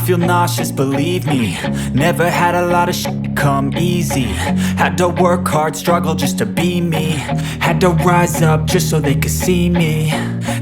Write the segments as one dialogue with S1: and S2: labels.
S1: feel nauseous, believe me. Never had a lot of shit come easy. Had to work hard, struggle just to be me. Had to rise up just so they could see me.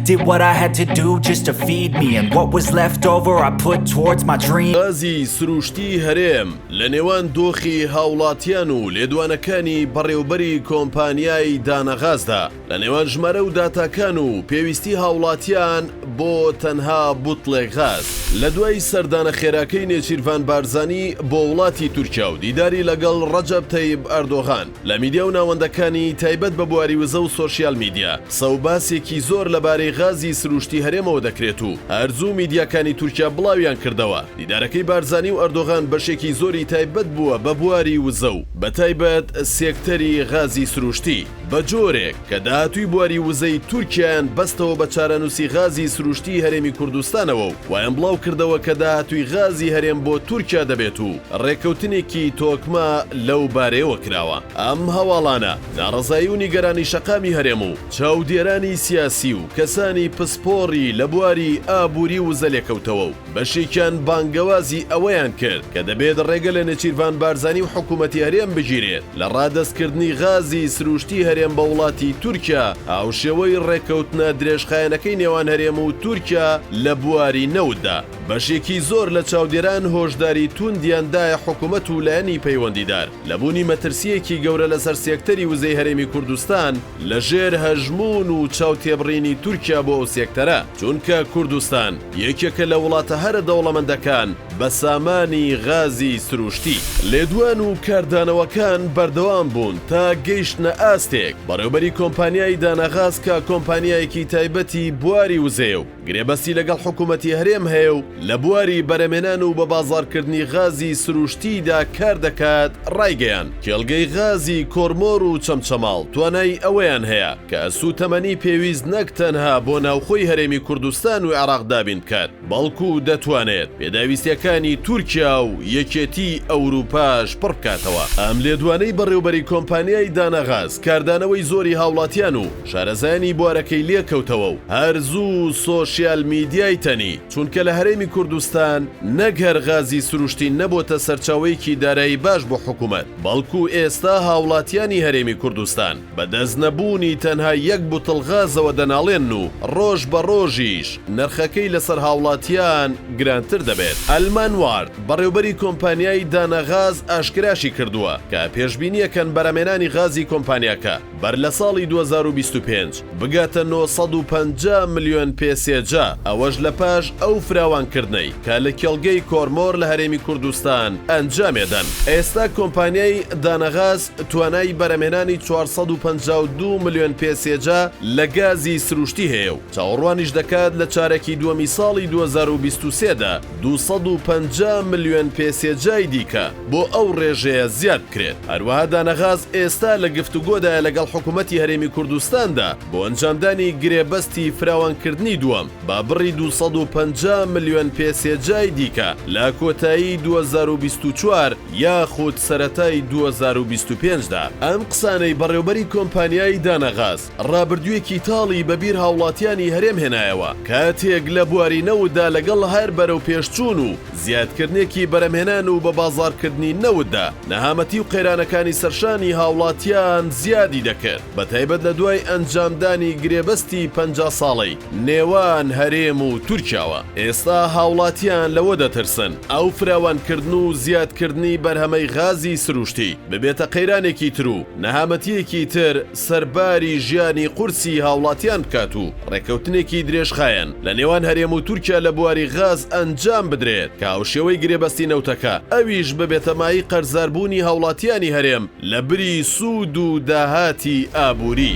S1: Did what I had to do just to feed me. And what was left over, I put towards my dream.
S2: غازی سروشتی هەرێم لە نێوان دۆخی هاوڵاتیان و لێدوانەکانی بەڕێوبەری کۆمپانیای دانەغازدا لە نێوان ژمارە و داتاکان و پێویستی هاوڵاتیان بۆ تەنها بوتڵێک غاز. لە دوای سەردانە خێراکەی نێچیرڤان بارزانی بۆ وڵاتی تورکیا و دیداری لەگەڵ ڕەجەب تەیب ئەردۆغان، لە میدیا و ناوەندەکانی تایبەت بە بواری وزە و سۆشیال میدیا قسە و باسێکی زۆر لەبارەی غازی سروشتی هەرێمەوە دەکرێت و هەر زوو میدیاکانی تورکیا بڵاویان کردەوە دیدارەکەی بارزانی و ئەردۆغان بەشێکی زۆری تایبەت بووە بە بواری وزە و بەتایبەت سێکتەری غازی سروشتی. بە جۆرێک کە داهاتووی بواری وزەی تورکیایان بەستەوە بە چارەنووسی غازی سروشتیی هەرێمی کوردستانەوە و وایان بڵاو کردەوە کە داهاتووی غازی هەرێم بۆ تورکیا دەبێت و ڕێککەوتنێکی تۆکمە لەو بارەیەوە کراوە. ئەم هەواڵانە ناڕەزایی و نیگەرانی شەقامی هەرێم و چاودێرانی سیاسی و کەسانی پسپۆڕی لە بواری ئابووری وزە لێکەوتەوە و بەشێکیان بانگەوازی ئەوەیان کرد کە دەبێت ڕێگە لە نێچیرڤان بارزانی و حکوومەتی هەرێم بگیرێت لە ڕادەستکردنی غازی سرووشتی هەرێم بە وڵاتی تورکیا هاوشێوەی ڕێککەوتنە درێژخایەنەکەی نێوان هەرێم و تورکیا لە بواری نەوتدا. بەشێکی زۆر لە چاودێران هۆشداری تووندیان دایە حکوومەت و لایەنی پەیوەندیدار لە بوونی مەترسییەکی گەورە لەسەر سێکتەری وزەی هەرێمی کوردستان لە ژێر هەژموون و چاوتێبڕینی تورکیا بۆ ئەو سێکتەرە، چونکە کوردستان یەکێکە لە وڵاتە هەرە دەوڵەمەندەکان بە سامانی غازی سروشتی. لێدوان و کاردانەوەکان بەردەوام بوون تا گەیشتنە ئاستێک، بەڕێوبەری کۆمپانیای داناغاز کە کۆمپانیایەکی تایبەتی بواری وزەیە و گرێبەستی لەگەڵ حکومەتی هەرێم هەیە و لە بواری بەرەمێنان و بەبازاڕکردنی غازی سروشتیدا کار دەکات ڕایگەیاند، کێڵگەی غازی کۆرمۆر و چەمچەماڵ توانای ئەوەیان هەیە کە سووتەمەنی پێویست نەک تەنها بۆ ناوخۆی هەرێمی کوردستان و عێراق دابین بکات، بەڵکو دەتوانێت پێداویستییەکانی تورکیا و یەکێتیی ئەوروپاش پڕبکاتەوە. ئەم لێدوانەی بەڕێوبەری کۆمپانیای دانەغاز کاردانەوەی زۆری هاوڵاتیان و شارەزایانی بوارەکەی لێکەوتەوە و هەر زوو سۆشیال میدیای تەنی، چونکە لە هەرێمی کوردستان نەک هەر غازی سروشتی نەبۆتە سەرچاوەیەکی دارایی باش بۆ حکومەت، بەڵکو ئێستا هاوڵاتیانی هەرێمی کوردستان بە دەست نەبوونی تەنها یەک بوتڵ غازەوە دەناڵێنن و ڕۆژ بە ڕۆژیش نرخەکەی لەسەر هاوڵاتیان گرانتر دەبێت. ئەلمان وارد، بەڕێوبەری کۆمپانیای دانەغاز ئاشکراشی کردووە کە پێشبینییەکەن بەرهەمێنانی غازی کۆمپانیاکە بەر لە ساڵی 2025 بگاتە 950 ملیۆن پێ سێجا، ئەوەش لە پاش ئەو فراوانکردنەی کە لە کێڵگەی کۆرمۆر لە هەرێمی کوردستان ئەنجامێدەن. ئێستا کۆمپانیای دانەغاز توانای بەرهەمهێنانی 452 ملیۆن پێ سێجا لە گازی سروشتی هەیە و چاوەڕوانیش دەکات لە چارەکی دووەمی ساڵی 2023 دا 250 ملیۆن پێ سێجای دیکە بۆ ئەو ڕێژەیە زیاد بکرێت. هەروەها دانەغاز ئێستا لە گفتوگۆدایە لەگەڵ حکومەتی هەرێمی کوردستاندا بۆ ئەنجامدانی گرێبەستی فراوانکردنی دووەم بە بڕی 250 ملیۆن پێ سێجای دیکە لە کۆتایی 2024 یاخود سەرەتای 2025 دا. ئەم قسانەی بەڕێوبەری کۆمپانیای دانەغاز ڕابردوویەکی تاڵی بە بیر هاوڵاتیانی هەرێم هێنایەوە کاتێک لە بواری نەوتدا لەگەڵ هەر بەرەوپێشچوون و زیادکردنێکی بەرەمهێنان و بەبازاڕکردنی نەوتدا، نەهامەتی و قەیرانەکانی سەرشانی هاوڵاتیان زیادی دەکرد، بەتایبەت لە دوای ئەنجامدانی گرێبەستی 50 ساڵەی نێوان هەرێم و تورکیاوە. ئێستا هاوڵاتیان لەوە دەترسن ئەو فراوانکردن و زیادکردنی بەرهەمەی غازی سروشتی ببێتە قەیرانێکی تر و نەهامەتییەکی تر سەرباری ژیانی قورسی هاوڵاتیان بکات و ڕێککەوتنێکی درێژخایەن لە نێوان هەرێم و تورکیا لە بواری غاز ئەنجام بدرێت کە هاوشێوەی گرێبەستی نەوتەکە ئەویش ببێتە مایەی قەرزاربوونی هاوڵاتیانی هەرێم لە بری سوود و داهاتی ئابووری.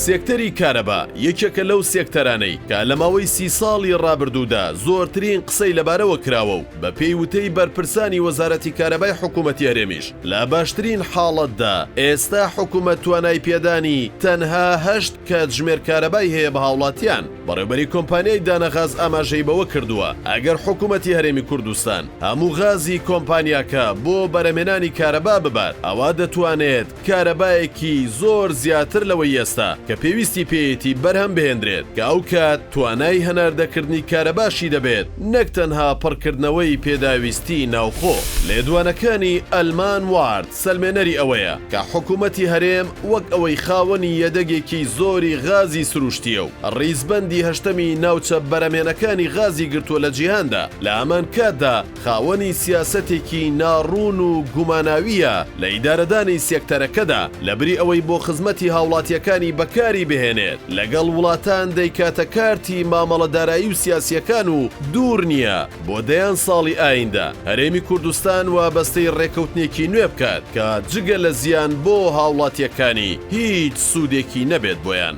S2: سێکتەری کارەبا یەکێکە لەو سێکتەرانەی کە لە ماوەی سی ساڵی ڕابردوودا زۆرترین قسەی لەبارەوە کراوە و بەپێی وتەی بەرپرسانی وەزارەتی کارەبای حکومەتی هەرێمیش، لە باشترین حاڵەتدا ئێستا حکومەت توانای پێدانی تەنها هەشت کاتژمێر کارەبای هەیە بە هاوڵاتیان. بەڕێوبەری کۆمپانیای دانەغاز ئاماژەی بەوە کردووە، ئەگەر حکومەتی هەرێمی کوردستان هەموو غازی کۆمپانیاکە بۆ بەرهەمهێنانی کارەبا ببات، ئەوا دەتوانێت کارەبایەکی زۆر زیاتر لەوەی ئێستا کە. کە پێویستی پێیەتی بەرهەم بهێندرێت کە ئەوکات توانای هەناردەکردنی کارەباشی دەبێت نەک تەنها پڕکردنەوەی پێداویستی ناوخۆ. لێدوانەکانی ئەلمان وارد سەلمێنەری ئەوەیە کە حکومەتی هەرێم وەک ئەوەی خاوەنی یەدەگێکی زۆری غازی سروشتییە و ڕیزبەندی هەشتەمی ناوچە بەرەمێنەکانی غازی گرتووە لە جیهاندا، لە هەمانکاتدا خاوەنی سیاسەتێکی ناڕوون و گوماناوییە لە ئیدارەدانی سێکتەرەکەدا، لەبری ئەوەی بۆ خزمەتی هاوڵاتییەکانی بەکاری بهێنێت، لەگەڵ وڵاتان دەیکاتە کارتی مامەڵە دارایی و سیاسییەکان و دوور نییە بۆ دەیان ساڵی ئایندە هەرێمی کوردستان وابەستەی ڕێکەوتنێکی نوێ بکات کە جگە لە زیان بۆ هاوڵاتییەکانی هیچ سوودێکی نەبێت بۆیان.